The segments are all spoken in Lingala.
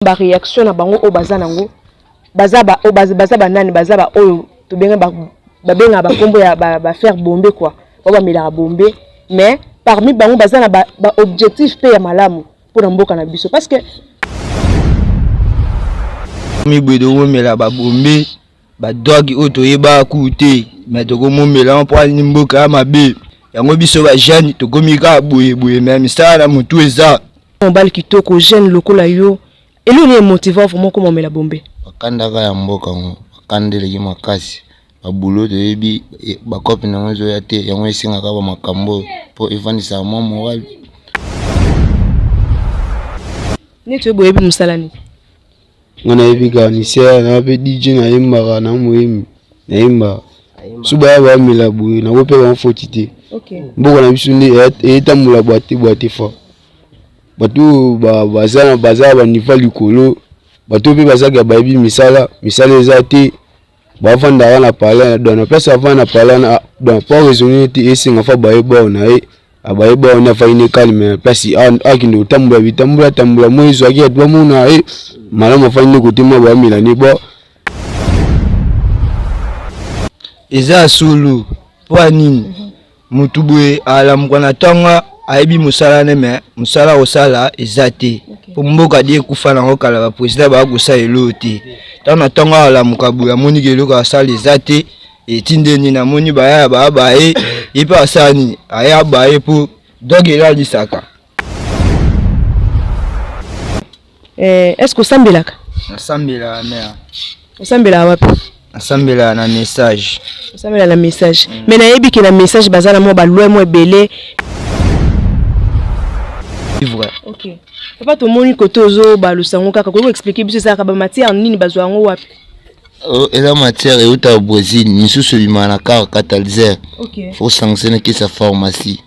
Ba reaction na bango oyo baza nango baza ba oyo baza ba nani baza ba oyo tobenga ba babengaka ba kombo ya ba, ba faire bombe quoi ba bamelaka bombe mais parmi bango baza na ba, ba objectif pe ya malamu mpona mboka na biso parce que mibwe tokomela babombe badrogue oyo toyebaka kutu te me tokomomela yango mpo ani mboka ya mabe yango biso bajeune tokomi kaka boyeboye me misala na motu eza Mobali kitoko jeune lokola yo eloko nini emotiva vraiment okoma omela bombe? Bakanda kaka ya mboka yango bakanda eleki makasi ba boulot toyebi ba coop na yango ezoya te yango esengaka ba makambo oyo po efandisaka mwa moral. Neti oyo boyebi mosala nini? Nga nayebi garnisseur na pe DJ nayembaka na moyembi nayembaka so baya bamela boye nakope bango foti te mboka na biso nde etambola bwate bwate fa bato oyo baza baza ba niveau likolo bato oyo mpe bazaka bayebi misala misala eza te bafandaka na palais donc na place avanda na palais na donc po raisonner te esenga fa baye bao na ye abaye bao na afandi ne calme na place akende kotambola bitambola tambola moi ezwaki bato bamona ye malamu afandi ne kote mwa bamela ne bo eza ya solo mpo ya nini Mutu boye alamuka na tongo ayebi musala ne me musala kosala eza te po mboka de ekufa nango kala ba president baya kosala eloko te ntango na tongo alamuka boye amoni ke eloko asala eza te etinde nini amoni baya baya baye ye mpe asala nini aya baye po donc elalisaka Eh, est-ce que osambelaka? Nasambelaka mère. Osambelaka wapi? Nasambelaka na message. Osambelaka na message. Mais nayebi ke na message baza na mwa ba loi mwa ebele. Vrai. OK. Papa tomoni kote ozo balusa yango kaka koki expliquer biso ezalaka ba matière nini bazwa yango wapi? Oh, eza matière eutaka Brésil, misusu ebimaka na car catalyseur. OK. Faut sanctionner na kisi ya pharmacie.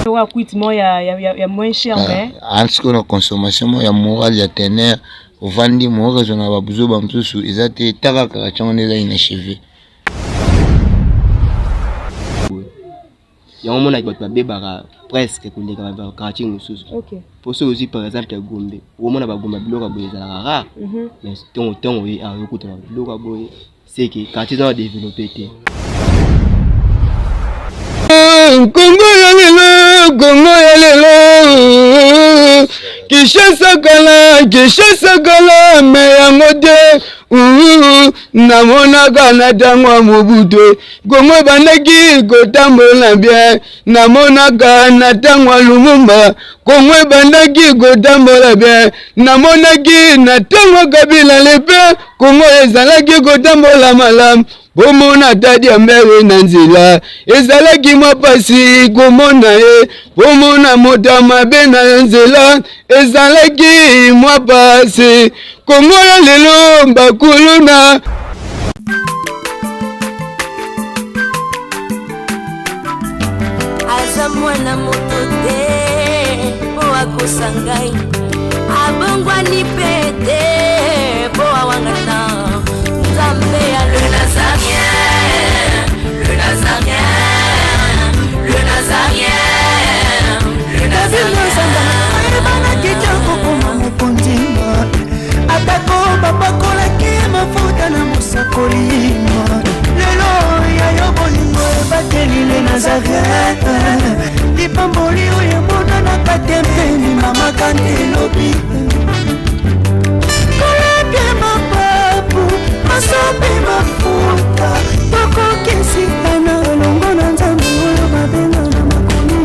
Oyo kwiti moko ya, ya, ya, ya moins cher ah, mais ah, sikoyo na consommation moko ya morale ya teneur ovandi moraison na babuzoba mosusu eza te taka kaka tiango nde eza inachevé yango omonaki bato babebaka presque koleka baquartier mosusu po soki ozwi par exemple ya gombe okomona bagomba biloko ya boye ezalaka rare mais ntongo ntongo oye awa okuta biloko ya boye seke quartier eza na developpe te Kongo ya lelo, Kongo ya lelo, Kinshasa kala, Kinshasa kala, me yango te namonaka na ntango ya Mobutu, Kongo ebandaki kotambola bien, namonaka na ntango ya Lumumba, Kongo ebandaki kotambola bien, namonaki na ntango ya Kabila lepe, Kongo ezalaki kotambola malamu. Bomona ata diambere na nzela ezalaki mwa pasi komona ye, bomona moto ya mabe na nzela ezalaki mwa pasi. Kongo ya lelo bakuluna aza mwana moto te mpo akosa ngai abongwani mpe te mpo awangana nzambe ya le nazarien le nazarien le nazarien le nazarien ayebanaki te kokoma mokonzi atako bapakolaki mafuta na mosakoli lelo ya yo bolingo ebateli le nazareth lipamboli oyo emonanaka te mpe limamaka nde elobi kolapie mapapu masopi mafuta tokokisitana elongo na nzambe oyo babenga na makomi.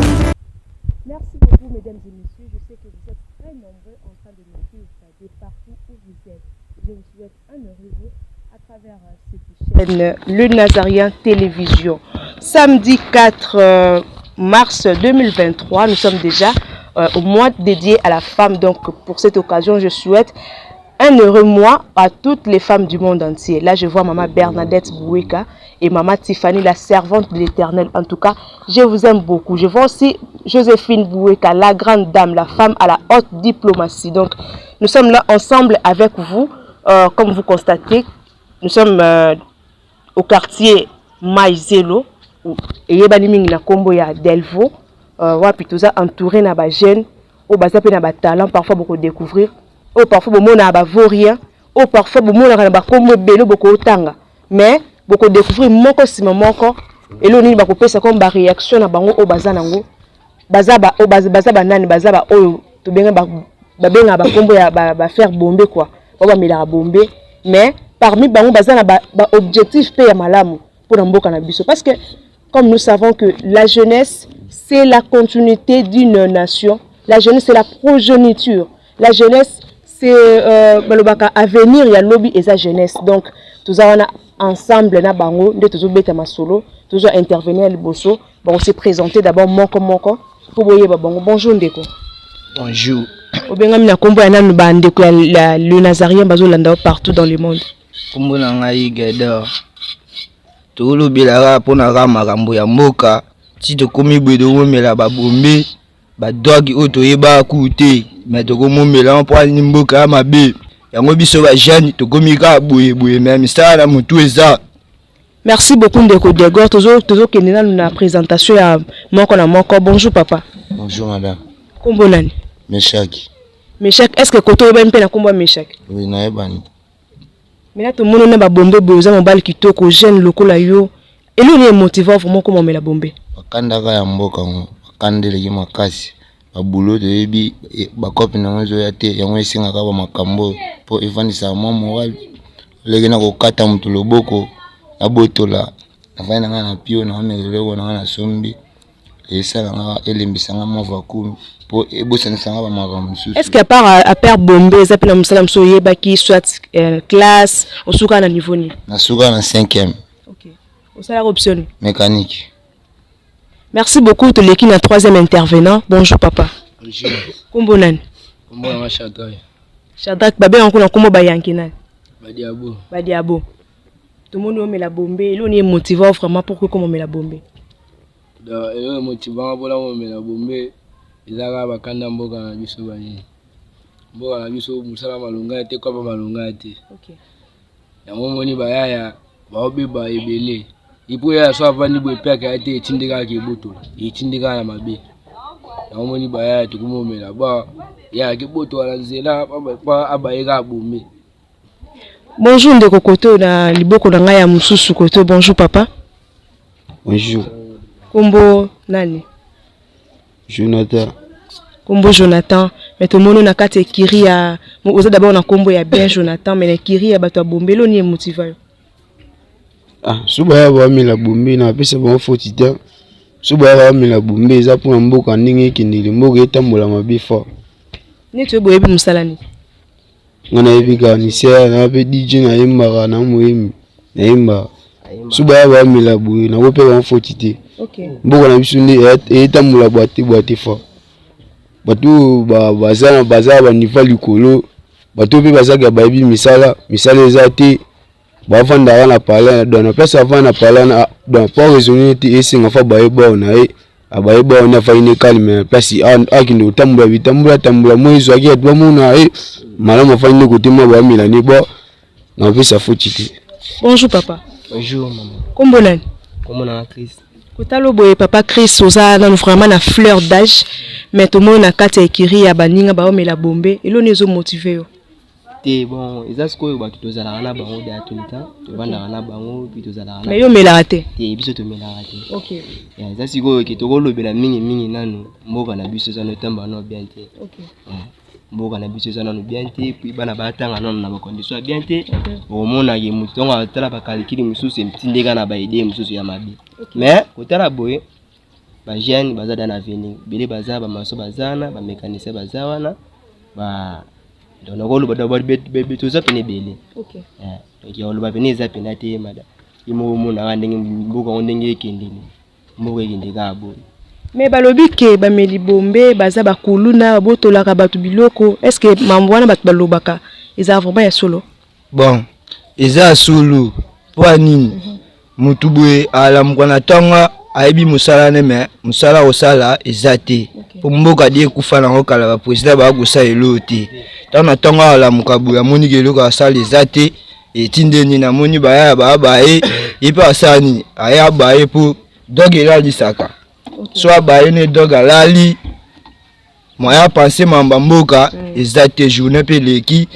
Merci beaucoup mesdames et messieurs, je sais que vous êtes très nombreux en train de nous suivre de partout où vous êtes. Je vous souhaite un heureux jour à travers euh, cette chaîne Le Nazarien Télévision. Samedi 4 euh, mars 2023, nous sommes déjà euh, au mois dédié à la femme. Donc pour cette occasion, je souhaite un heureux mois à toutes les femmes du monde entier. Là, je vois maman Bernadette Boueka et maman Tiffany, la servante de l'éternel. En tout cas, je vous aime beaucoup. Je vois aussi Joséphine Boueka, la grande dame, la femme à la haute diplomatie. Donc, nous sommes là ensemble avec vous. Euh, comme vous constatez, nous sommes euh, au quartier Maizelo, eyebani mingi na kombo ya Delvaux, euh, wapi toza entouré na ba jeunes. Oyo baza pe na ba talent parfois boko découvrir. Oyo parfois bomonaka ba vaut rien. Oyo parfois bomonaka na ba kombo ebele boko tanga. Mais boko découvrir moko sima moko eloko nini bakopesa comme ba réaction na bango oyo baza nango. Baza ba oyo baza ba nani, baza ba oyo tobenga ba babengaka ba kombo ya ba, ba faire bombe quoi. Ba bamelaka bombe mais parmi bango baza na ba, ba objectif pe ya malamu pona mboka na biso parce que comme nous savons que la jeunesse c'est la continuité d'une nation, la jeunesse c'est la progéniture, la jeunesse c'est euh, balobaka avenir ya lobi eza jeunesse. Donc toza wana ensemble na bango nde tozobeta masolo, tozo intervenir liboso, bango se présenter d'abord moko moko po boyeba bango. Bonjour ndeko. Bonjour. Obengami na kombo ya nanu ba ndeko ya le Nazarien bazolanda partout dans le monde. Kombo na ngai Gedor. Tolobela kaka mpona kaka makambo ya mboka ti tokomi boye tokomela babombe badrogue oyo toyebaka kutu te me tokomomela mpo ani mboka ya mabe yango biso bajeune tokomi kaka boye boye me misala na motu eza. Merci beaucoup ndeko Degor, tozo tozokende nanu na présentation ya moko na moko. Bonjour papa. Bonjour madame. Kombo nani? Meshaki. Meshak, est-ce que koto oyebani mpe na kombo ya Meshak? Oui, nayebani. Maintenant tomoni na babombe boye, oza mobali kitoko, jeune lokola yo. Eloko nini emotiva vraiment okoma omela bombe? Bakandaka ya mboka yango, bakanda eleki makasi. Babulo toyebi bakope nango ezoya te, yango esengaka ba makambo oyo mpo efandisaka mwa moral. Oleki na kokata moto loboko, nabotola, nafandi na ngai na pio, naomela eloko na ngai nasombi. Esala nga elembisa nga mwa vacuum po ebosanisa nga ba makambo mosusu. Est-ce que à part à part bombe eza pe na mosala mosusu oyebaki soit euh, classe osuka na niveau nini? Nasuka na 5e. OK. Osalaka option nini? Mécanique. Merci beaucoup toleki na troisième intervenant. Bonjour papa. Bonjour. Kombo nani? Kombo na nga Shadrach. Shadrach babenga kuna kombo bayanke nani? Badiabo. Badiabo. Tomoni omela bombe, eloko nini emotiva vraiment pour que okoma omela bombe? Donc eloko emotivanga mpona komela bombe eza kaka bakanda mboka na biso banini mboka na biso mosala malonga te kopa malonga te yango omoni bayaya baobeba ebele ipo yaya so avandi boye mpe akaya te etindi kaka kebotola etindi kaka na mabe yango omoni bayaya tokomomela ba yaya kebotola na nzela pa abaye kaka bombe. Bonjour ndeko koto na liboko na ngai ya mosusu koto. Bonjour papa. Bonjour. Kombo nani? Jonathan. Kombo Jonathan. Mais tomoni na kati ekiri ya oza d'abord na kombo ya bien Jonathan mais na ekiri ya bato ya bombelo ni emotiva yo. Ah, so baya bamela bombe na bapesa bango foti te. So baya bamela bombe eza mpona mboka ndenge ekendele mboka etambola mabe fort. Neti oyo boyebi mosala nini? Nga nayebi garnisseur na pe DJ nayembaka na moyembi nayembaka so baya bamela boye nakope bango foti te. Mboka na biso nde etambola bwate bwate fa bato oyo baza baza ba niveau likolo, bato oyo mpe bazaka bayebi misala misala eza te, bavandaka na palais donc na place avanda na palais donc po raisonner te esenga fa bayeba oyo na ye abayeba wana afai ne calme na place akende kotambola bitambola tambola moi ezwaki bato bamona ye malamu afai nde kote mwa bamela ne bo na opesa foti te. Bonjour papa. Bonjour maman. Kombo nani? Kombo na Chris. Kotalo boye papa Chris oza nanu vraiment na fleur d'âge mais tomoni na kati ya écurie ya baninga baomela bombe eloni ezo motiver yo. Te bon eza sikoyo bato tozalaka na bango deya tout le temps tovandaka na bango puis tozalaka mais yo omelaka te? Te biso tomelaka te. Okay. Ya eza sikoyo ke tokolobela mingi mingi nanu mboka na biso eza notambola nano bien te. Okay. Mboka na biso eza nanu bien te puis bana batanga nanu na bacondition ya bien te. Okomonake motu ntango atala bakalikili mosusu etindeka na baide mosusu ya mabe. Mais kotala boye ba jeune baza da na avenir ebele baza bamaso baza wana bamécanicien baza wana ba donc nakoloba toza pene ebele donc ya koloba pene eza pena te mada ye moko omonaka ndenge mboka yango ndenge ekendeli mboka ekende kaka boye. Mais balobi ke bameli bombe baza bakuluna babotolaka bato biloko est ce que mambo wana bato balobaka ezala vraiment ya solo? Bon eza ya solo mpo ya nini? Motu boye alamuka na ntongo ayebi mosala ne me mosala kosala eza te mpo mboka de ekufa nango kala baprésident baya kosala eloko te. Ntango na ntongo alamuka boye amoniki eloko asala eza te etinde nini amoni bayaya baya baye ye mpe asala nini aya baye mpo dog elalisaka so abaye ne dog alali. Moyen ya pense mamba mboka eza te, journée mpe eleki,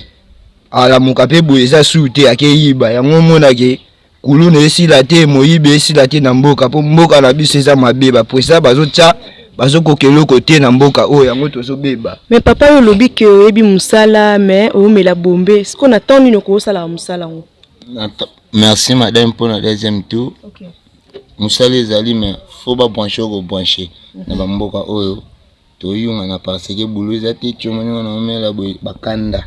alamuka mpe boye eza su te, akeyiba yango. Omonake kuluna esila te, moyibi esila te na mboka, mpo mboka na biso eza mabe. Baprésident bazotya, bazokoka eloko te na mboka oyo, yango tozobeba. Mais papa, oyo olobi ke oyebi mosala, mais omela bombe, sikoyo na ntango nini okosalaka mosala yango? Merci madame mpona deuxième tour. Mosala ezali, mais faut babranche, oyo kobranche na bamboka oyo toyungana, parce que bulu eza te. Tiomoni wana, omela boye, bakanda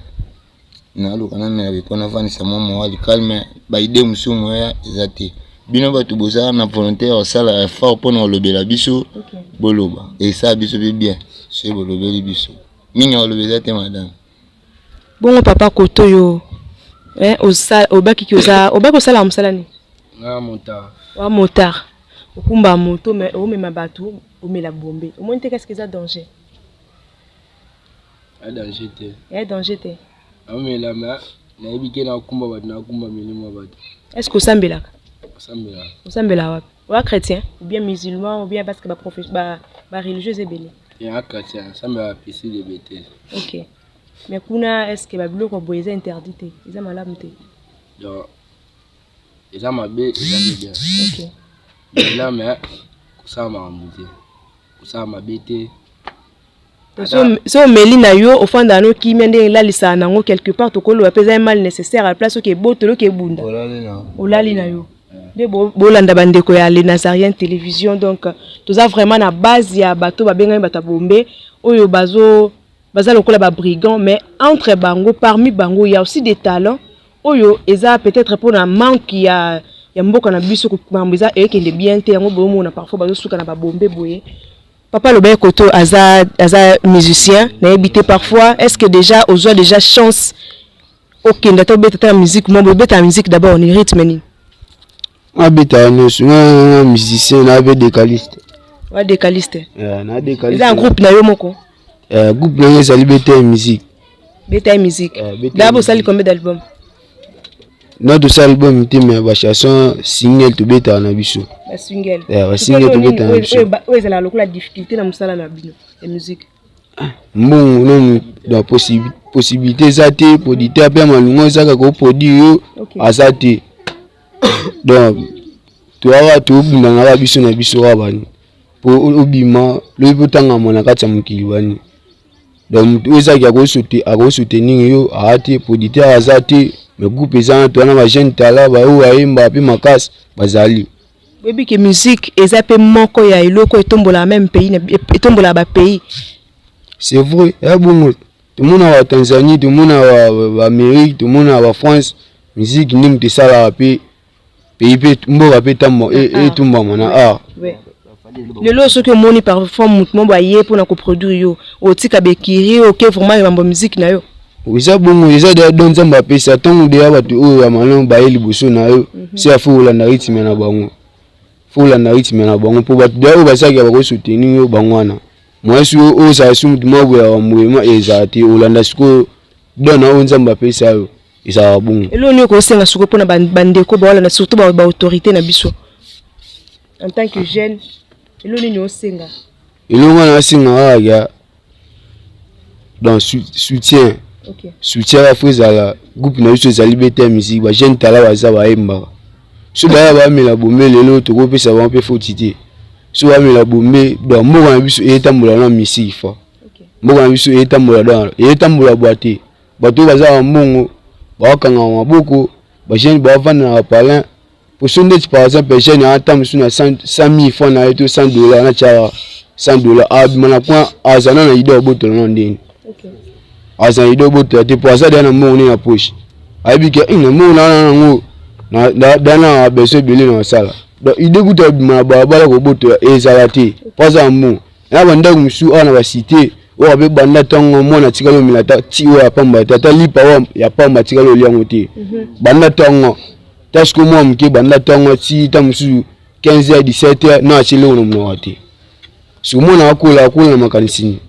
naluka namela boye mpo navandisa mwa morale calme. Baide mosusu moya eza te. Bino bato boza na volonté ya kosala effort mpona kolobela biso, boloba, esala biso mpe bien soki bolobeli biso mingi. Ya koloba eza te, madame. Bongo papa, koto oyo obakiki, oza obaki osalaka mosala nini? Nga motard. Wa motard, okumba moto, mais omema bato, omela bombe, omoni te kasi eza danger? Ya danger te. Eya danger te? Naomela, mais nayebi ke nakumba bato, nakumba milimo ya bato. Est ce que osambelaka? Osambelaka. Osambelaka wapi? Oya chrétien ou bien musulman ou bien, parce que bareligieux eza ebele? Ya chrétien, nasambelaka pisi de bete. Ok, mais kuna, est ce que babiloko boye eza interdit te, eza malamu te? Donc eza mabe, eza mpe bien. Mela, mais kosala makambo te, kosala mabe te. So omeli na yo, ofandaka no kimia, ndenge elalisaka nango quelque part, tokoloba mpe eza mal nécessaire à la place. Oke ebotolo, oke ebunda, olali na yo. Nde bolanda bandeko ya Le Nazarien Télévision. Donc toza vraiment na base ya bato babengami bato ya bombe, oyo bazo baza lokola babrigand, mais entre bango, parmi bango, ya aussi des talents oyo eza peut-être mpona manque ya mboka na biso. Makambo eza ekende bien te, yango boyomona parfois bazosuka na babombe boye. Papa aloba koto aza musicien, nayebi te, parfois est ce que déjà ozwa déjà chance okende ata obeta ata na musique mo boye? Obeta na musique d'abord ni rythme nini? Abetaka nyonso. Nga musicien, na mpe décaliste. Wa décaliste? Na décaliste. Eza un groupe na yo moko? Groupe nanga ezali Beta Musique. Beta Musique. D'abord osali combien d'album? Na tosala album te, mais bachanson single tobetaka na biso. Basingle? Basingle tobetaka na biso. Oyo ezalaka lokola difficulté na mosala na bino ya musique? Mbongo nanu, donc possibilité eza te. Producteur mpe ya malunga eza kaka oproduire yo, aza te. Donc toyaka, tobundana biso na biso kaka bani po obima lobi mpo otangama na kati ya mokili bani. Donc moto oyo ezalaki akosoutenir yo aa te, producteur aza te, mais groupe eza wana, towana bajeune talent baoyo ayembaka mpe makasi bazali. Boyebi ke musique eza mpe moko ya eloko etombolaka même pays, etombolaka bapays. C'est vrai, eya bongo. Tomona ba Tanzanie, tomona baAmérique, tomona baFrance, musique nde moto esalaka mpe pays, mpe mboka mpe etumbama na art. Lelo soki omoni parfois motu moko aye mpona koproduire yo, otika bekiri, oke vraiment mambo musique na yo? Eza bongo, eza deya don Nzambe apesa. Ntango deya bato oyo ya malamu baye liboso na yo, se ya faut olanda rythme na bango, faut olanda rythme na bango, mpo bato deya oyo basalaka bakosoutenir yo, bango wana mwasi oyo ozala su motu moko boyaka moyema ezala te. Olanda sikoyo don na oyo Nzambe apesa yo, ezalaka bongo. Eloko nini okosenga sikoyo mpona bandeko baolanda, surtout baautorité na biso, en tant que jeune, eloko nini osenga? Eloko wana asenga kaka ya donc soutien. Soutien kaka faut ezala. Groupe na biso ezali Beta Musique, bajeune talent baza, bayembaka. So baya bamela bombe lelo, tokopesa bango mpe foti te. So bamela bombe, donc mboka na biso eyetambola na misiki fa, mboka na biso eyetambola, donc eyetambola bwa te. Bato oyo baza na mbongo bakokangama maboko, bajeune bavanda na bapalin poso. Ndeti par exemple jeune ata mosusu na 100 000 francs na ye to 100 dollar, na tiaka 100 dollar, abima na coin, aza na idée obotola na ndeni, aza na idée obotola te, po aza deya na mbongo nde na poche. Ayebi ke na mbongo na wana nango da na besoin ebele na basala. Donc idée kuta abima na balabala kobotola ezala te, po aza na mbongo. Na bandako mosusu awa na bacité oyo abe banda ntango mwana atikali omela ata ti oyo ya pamba te, ata lipa oyo ya pamba atikali oliango te banda ntango ta sikoyo mwa moke, banda ntango ti ta mosusu 15 heures, 17 heures, na atie eloko na monoko te. Soki mwana akola, akola na makanisi nini?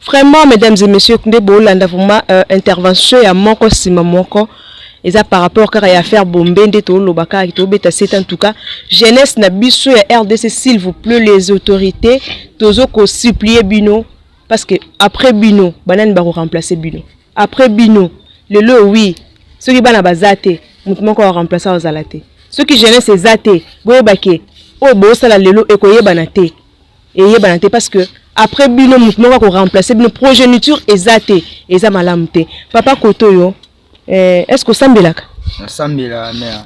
Vraiment, mesdames et messieurs, nde bolanda vraiment intervention ya moko nsima moko, eza par rapport kaka ya affaire bombe nde toloba kaka, tobeta sete. En tout cas, jeunesse na biso ya RDC, s'il vous plaît, les autorités, tozo kosupplier bino. Parce que après bino, banani bako remplacer bino? Après bino, lelo oui, soki bana baza te, moto moko a remplacer ozala te. Soki jeunesse eza te, boyeba ke oyo bosala lelo ekoyebana te. Eyebana te parce que après bino moto moko ako remplacer bino, progéniture eza te, eza malamu te. Papa Kotoyo, eh, est-ce que osambelaka? Nasambelaka mère.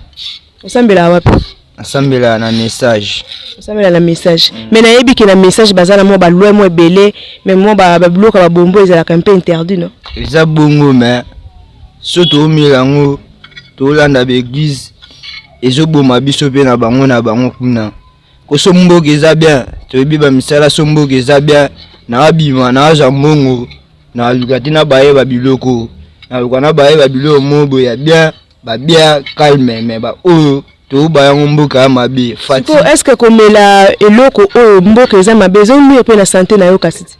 Osambelaka wapi? Nasambelaka na message. Osambela na message. Mais nayebi ke na message baza na mwa baloi mwa ebele, mais mwa babiloko ya babombo ezalaka mpe interdit, no? Eza bongo, mais so toomela yango, tolanda baeglise, ezoboma biso mpe na bango na bango kuna. Koso mboka eza bien, toyebi bamisala, so mboka eza bien, naabima naazwa mbongo, naluka te nabayeba biloko, naluka nabayeba biloko moko ya bien, babia calme, mais baoyo toyoba yango mboka ya mabe. Fati est ce que komela eloko oyo mboka eza mabe ezonuire mpe na sante na yo? Kasi ti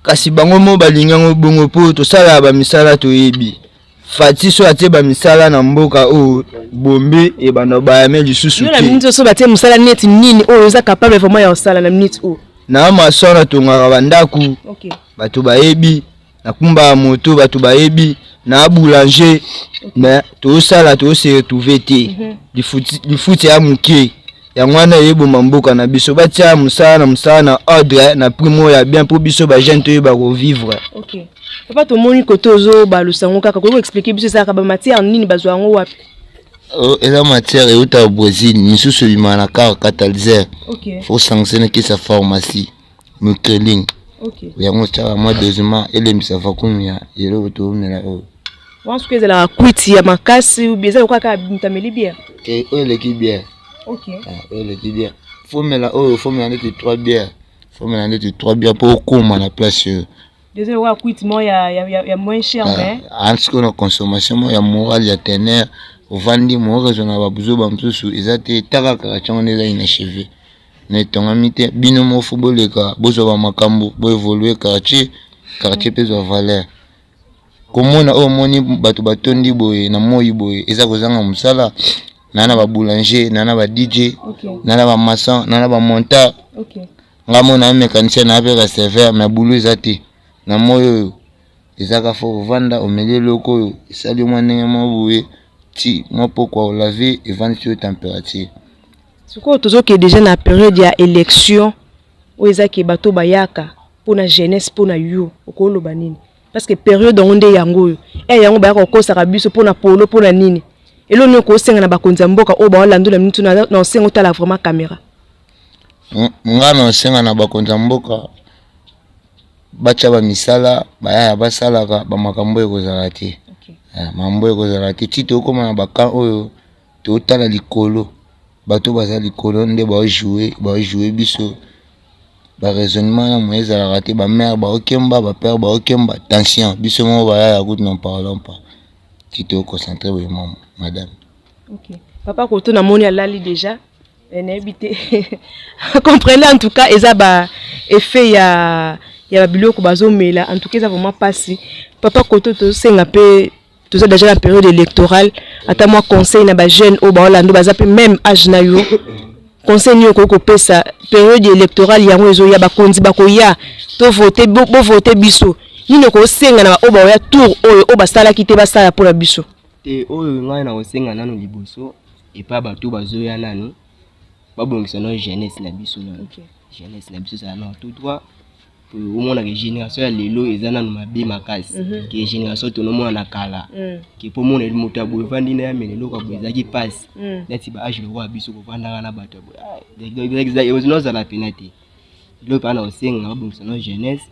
kasi bango mo balingi yango bongo mpo tosalaka bamisala. Toyebi Fati so atie bamisala na mboka oyo, bombe ebanda bayame lisusu yo na minute oyo, so batie mosala neti nini oyo oza capable vraiment ya kosala na minute oyo? Na maçon, natongaka bandako. Bato bayebi nakumbaka moto, bato bayebi na boulanger, mais tozosala, tozose retrouve te. Lifuti ya moke, yango wana eyeboma mboka na biso. Batia mosala na mosala na ordre, na prix moko ya bien, mpo biso bajeune toyeba kovivre. Ok papa, tomoni kote ozobalusa yango kaka, koki koexpliquer biso ezalaka bamatière nini, bazwa yango wapi? Oh, eza matière eutaka Brésil, misusu ebimaka na car catalyseur. Faut sanctionner kisa pharmacie micreling. Yango otiaka mwa dosement, elembisa vacuum ya eloko toomela oyo. Wana soki ezalaka kwiti ya makasi ou bien eza lokola kaka moto ameli bière? Te, oyo eleki bière. Ah, oyo eleki bière. Fomela oyo, fomela ndeti 3 bière, fomela ndeti 3 bière mpo okóma na place oyo. Déjà lokola kwiti moko ya moins cher, mais ah, sikoyo na consommation moko ya morale ya teneur, ovandi moraison na babuzoba mosusu eza te. Taka kaka tiango nde eza inachevé na etongami te. Bino moko fo boleka, bozwa bamakambo, boévolue quartier, quartier mpe ezwa valeur. Komona oyo omoni bato batondi boye na moi boye, eza kozanga mosala. Naa na baboulanger, naa na ba DJ, naa na bamaçon, naa na bamonteur. Nga mo na mécanicien, naa mpe receveur, mais bulu eza te na moi oyo. Ezaka fo kovanda, omeli eloko oyo esali mwa ndenge mwa boye, ti mwa pokwa olave, evandisi yo température. Sikoyo tozokende déjà na période ya élection oyo eza ke bato bayaka mpona jeunesse. Mpona yo okoloba nini? Parce que période yango nde yango oyo e yango bayaka kokosaka biso mpona polo, mpona nini. Eloko nini okosenga na bakonzi ya mboka oyo baolandola minute na osenga otala vraiment caméra? Nga na osenga na bakonzi ya mboka batya bamisala, bayaya basalaka bamakambo oyo ekozala te. Makambo oyo ekozala te ti tokóma na baka oyo totala likolo. Bato baza likolo nde baojoue, baojoue biso baraisonnement na moye ezalaka te. Bamare baokemba, bapère baokemba, tension. Biso moko bayaya kutu, n'en parlons pas. Ti toconcentre boye, mama madame. Okay. Papa koto namoni alali déjà. Nayebi te, comprenez. En tout cas eza ba effet ya babiloko bazomela. En tout cas eza vraiment mpasi. Papa koto, tozosenga mpe, toza déjà na période électorale, ata mwa conseil na bajeune oyo baolanda, baza mpe même âge na yo. Conseil nini okoki kopesa? Période électorale yango ezoya, bakonzi bakoya, tovote, bovote biso. Nini okosenga na baoyo baoya tour oyo, oyo basalaki te, basala mpona biso? Te, oyo ngai na kosenga nano liboso epai bato bazoya, nanu babongisa nano jeunesse na biso nano. Jeunesse na biso ezala nano tout droit. Omonaka génération ya lelo eza nano mabe makasi ke génération tonomona na kala, ke mpo mona moto ya boye evandi na ya mele eloko ya boye ezalaki mpasi. Neti ba âge lokola biso, kovandaka na bato ya boye nozala pena te. Eloko mpa na kosenga, babongisa nano jeunesse,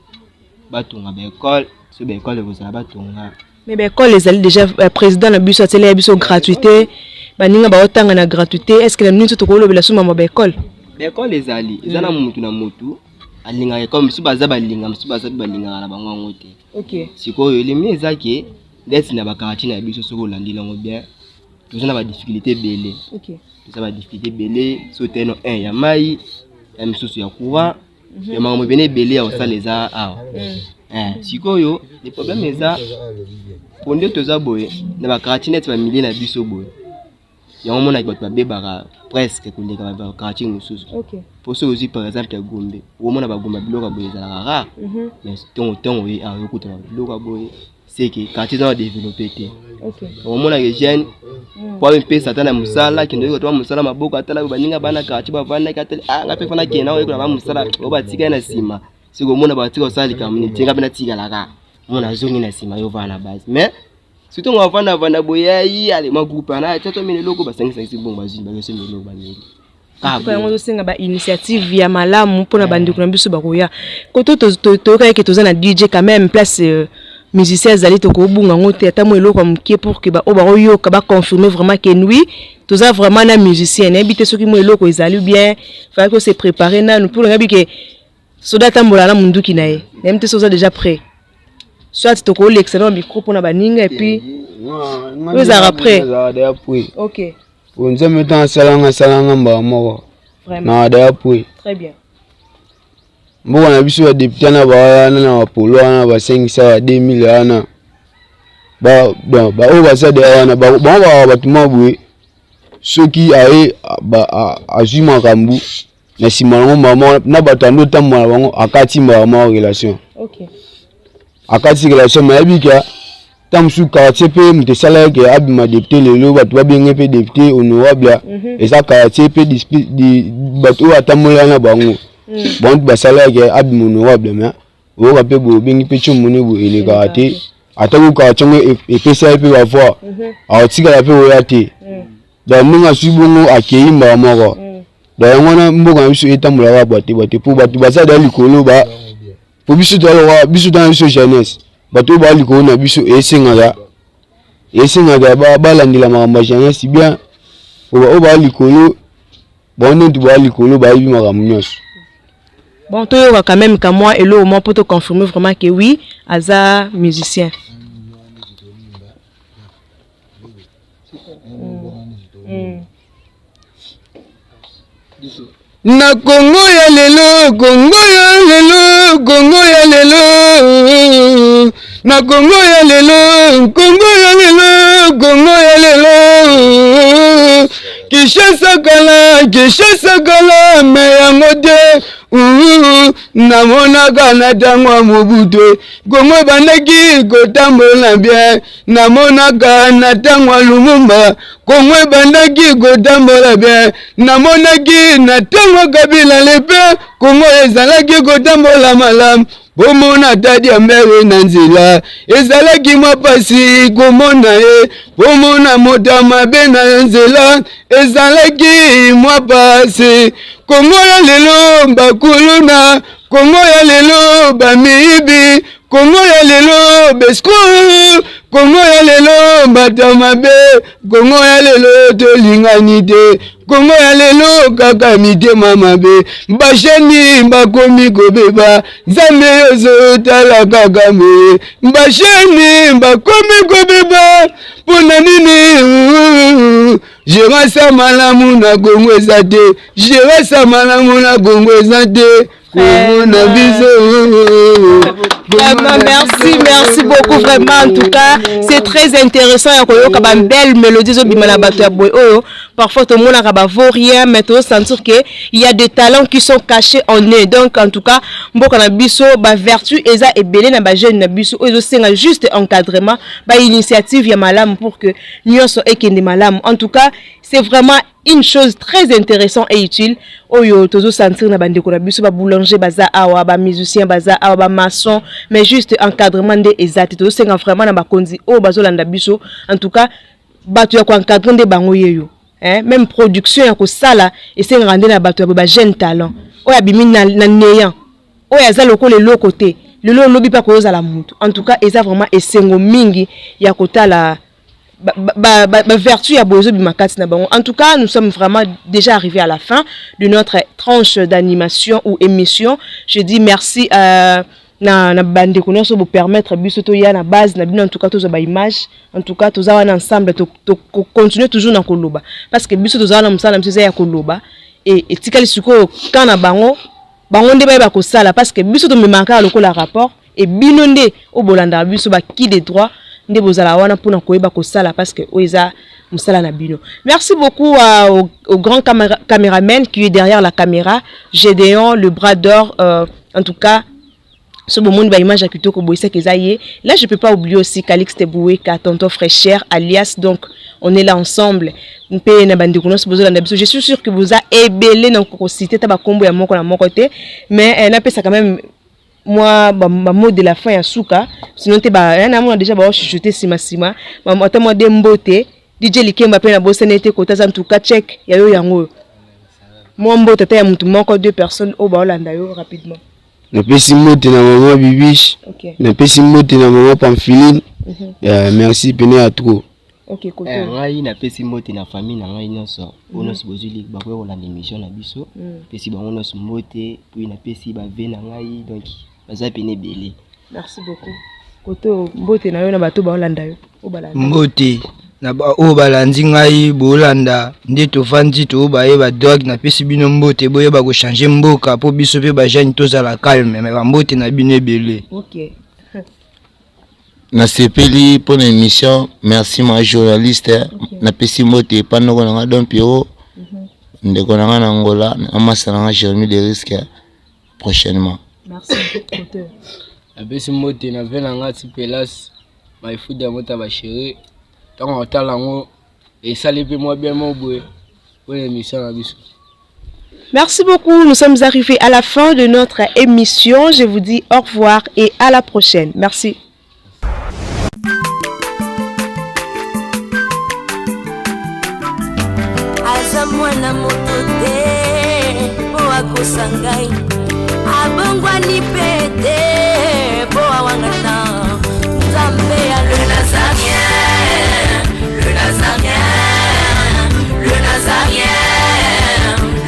batonga baekole, so baekole ekozala, batonga. Mais baekole ezali déjà. Président na biso atieli ya biso gratuité, baninga baotanga na gratuité. Est ce que na minute tokolobela so mama baekole? Baekole ezali, eza na motu na motu alingaka ekole. Mosusu baza balinga, mosusu baza mpe balingaka na bango yango te. Sikoyo elemi eza ke neti na baquartier na biso, soki olandi yango bien, toza na badifficulté ebele. Toza badifficulté ebele, so teno 1 ya mai, ya misusu ya courant, ya makambo ebele ebele ya kosala eza awa. Sikoyo le problème eza po nde toza boye na baquartier neti bamilie na biso boye. Yango omonaki bato babebaka presque koleka ba quartier mosusu. Po soki ozwi par exemple ya Gombe, okomona ba Gombe biloko ya boye ezalaka rare. Mais ntongo ntongo oye awa okokuta ba biloko ya boye, c'est que quartier eza na développé te. Okomona ke jeune po amipesa ata na mosala, akende oyekola ata mosala maboko, atala baninga bana quartier bavandaki, atali ah ngai mpe fana kende oyekola ba mosala oyo batika ye na nsima. Soki omona batika kosala likambo nini, tie ngai mpe natikala kaka, omona azongi na nsima, yo ovanda na base. Mais surtout ngo avanda avanda boye ayi ale ma groupe ana tia to mele eloko, basangisangisi bongo, bazwi bayoso eloko bameli. Kaka yango tosenga ba initiative ya malamu mpona bandeko na biso bakoya koto. Toyokaki ke toza na DJ quand même, place musicien azali, tokobunga yango te, ata mwa eloko ya moke pour ke baoyo bakoyoka baconfirme vraiment ke oui, toza vraiment na musicien. Nayebi te soki mwa eloko ezali bien, fallait ko se préparer nanu pour nayebi ke soda atambola na munduki na ye. Nayebi te soki oza déjà prêt, soit tokolekisa na micro mpona baninga et puis oyo ezalaka prêt. Ok. Po Nzambe ntango asalanga, asalanga mbala moko na daya prêt. Très bien. Mboka na biso, badéputé wana baa wana na bapolo wana, basengisa ba 2000 wana, baoyo baza deya wana, bango baka bato mwa boye. Soki aye azwi makambo na nsima nango, mama na bato ando otambola na bango, akati mbala moko relation, akati relation. Mayebi ke ntango mosusu quartier mpe moto esala eke abima député lelo, bato babenge mpe député honorable, eza quartier mpe bato oyo atambola na bango, bango basala eke abima honorable. Mais oyoka mpe boye, obengi mpe tio moni boye, elekaka te. Ata ko quartier yango epesa ye mpe bavoix, akotikala mpe koya te. Donc ndenge azwi bongo, akei mbala moko. Donc yango wana mboka na biso etambolaka bwate bwate, mpo bato baza da likolo ba, po biso toaloka, biso tana biso jeunesse, bato oyo baa likolo na biso, esengaka balandela makambo ya jeunesse bien, po oyo baa likolo, bango nde baa likolo, bayebi makambo nyonso. Bon, toyoka quand même ka mwa eloko mwa mpo toconfirme vraiment que oui, aza musicien. Na Kongo ya lelo, Kongo ya lelo, Kongo ya lelo, na Kongo ya lelo, Kongo ya lelo, Kongo ya lelo, Kinshasa kala, Kinshasa kala, me yango te. Namonaka na ntango ya Mobutu, Kongo ebandaki kotambola bien. Namonaka na ntango ya Lumumba, Kongo ebandaki kotambola bien. Namonaki na ntango ya Kabila lepe, Kongo ezalaki kotambola malamu. Bomona ata diambere na nzela, ezalaki mwa pasi komona ye. Bomona moto ya mabe na nzela, ezalaki mwa pasi. Kongo ya lelo, bakuluna. Kongo ya lelo, bamiyibi. Kongo ya lelo, besco. Kongo ya lelo, bato mabe. Kongo ya lelo, tolingani te. Kongo ya lelo, kaka mitema mabe. Bajeunes bakomi kobeba, Nzambe ozotala kaka boye. Bajeunes bakomi kobeba mpona nini? Gérance malamu na Kongo eza te, gérance malamu na Kongo eza te. Kongo na biso. Vraiment, merci, merci beaucoup, vraiment. En tout cas, c'est très intéressant. Ya koyoka ba belle mélodie ezobima na bato ya boye oyo. Parfois, tout le monde a vaut rien, mais tout sentir que il y a des talents qui sont cachés en eux. Donc, en tout cas, mboka na biso, ba vertu eza ebele na ba jeune na biso, oyo ezosenga juste encadrement, ba initiative ya malamu pour que nyonso ekende malamu. En tout cas, c'est vraiment une chose très intéressante et utile oyo tozo sentir na bandeko na biso. Ba boulanger baza awa, ba musicien baza awa, ba maçon, mais juste encadrement nde eza te. Tozosenga vraiment na bakonzi oyo bazolanda biso, en tout cas bato ya koencadre nde bango yeyo, hein? Même production ya kosala esengaka nde na bato ya ba jeune talent oyo abimi na néant, oyo aza lokola eloko te lelo, olobi mpe akoyozala motu. En tout cas, eza vraiment esengo mingi ya kotala ba vertu ya boye ezobima kati na bango. En tout cas, nous sommes vraiment déjà arrivés à la fin de notre tranche d'animation ou émission. Je dis merci na bandeko nyonso bopermettre biso toya na base na bino. En tout cas, tozwa baimage. En tout cas, toza wana ensemble, tocontinue toujours na koloba, parce que biso toza wana, mosala na biso eza ya koloba. E etikali sikoyo ka na bango, bango nde bayeba kosala, parce que biso tomemaka kaka lokola rapport. E bino nde oyo bolandaka biso, baki de droit. nde bozala wana mpona koyeba kosala parce que oyo eza mosala na bino. Merci beaucoup au grand caméraman qui est derrière la caméra, Gédéon le bras d'or. En tout cas, so bomoni ba image ya kitoko boye, seke eza ye. Là, je peux pas oublier aussi Calixte Boueka, tonton Fraîcheur alias. Donc on est là ensemble mpe na bandeko nyonso bozolanda biso. Je suis sûr que boza ebele na kociter ta bakombo ya moko na moko te, mais napesa quand même moi ba mot de la fin ya suka, sinon te namona déjà baochuchote nsima nsima. Ata mwa de mbote, DJ Likemba mpe nabosani ete kota aza. En tout cas, check ya yo yango oyo, mwa mbote ata ya motu moko, deux personnes oyo baolanda yo rapidement. Napesi mbote na mama Bibiche. Napesi mbote na mama Pamphilin. Merci pene ya trop. Ok, koto. Ngai napesi mbote na famille na ngai nyonso oyo nyonso bozwi bakoya kolanda émission na biso. Napesi bango nyonso mbote, puis napesi bave na ngai, donc baza pene ebele. Merci beaucoup. Koto, mbote na yo na bato baolanda yo, oyo balanda. Mbote na oyo balandi ngai, bolanda nde tovandi toyo bayeba drogue. Napesi bino mbote, boyeba kochanger mboka mpo biso mpe bajeunes tozala calme. Me bambote na bino ebele. Nasepeli mpona émission, merci ma journaliste. Napesi mbote epa ndeko na nga Don Piero, ndeko na nga na Angola, na masa na nga Jérémi de Risque prochainement. Merci, koto. Napesi mbote na ve na nga ti Pelas Maifuda ya mota bachéri. Ntango otala yango esali mpe mwa bien mo boye mpona émission na biso. Merci beaucoup. Nous sommes arrivés à la fin de notre émission. Je vous dis au revoir et à la prochaine. Merci. Aza mwana moto te mpo akosa ngai, abongwani mpe te mpo awangana Nzambe ya le Nazarien, le Nazarien, le Nazarien,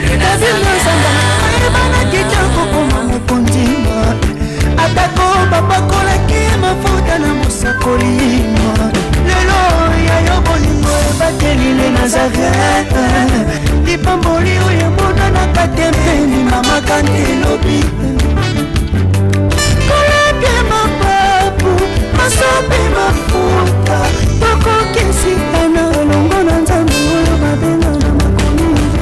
le Nazarien. Ayebanaki te kokoma mokonzi, atako bapakolaki mafuta na mosakoli. Lelo ya yo bolingo ebateli le Nazaret, lipamboli oyo emonanaka te mpeni mama kante elobi.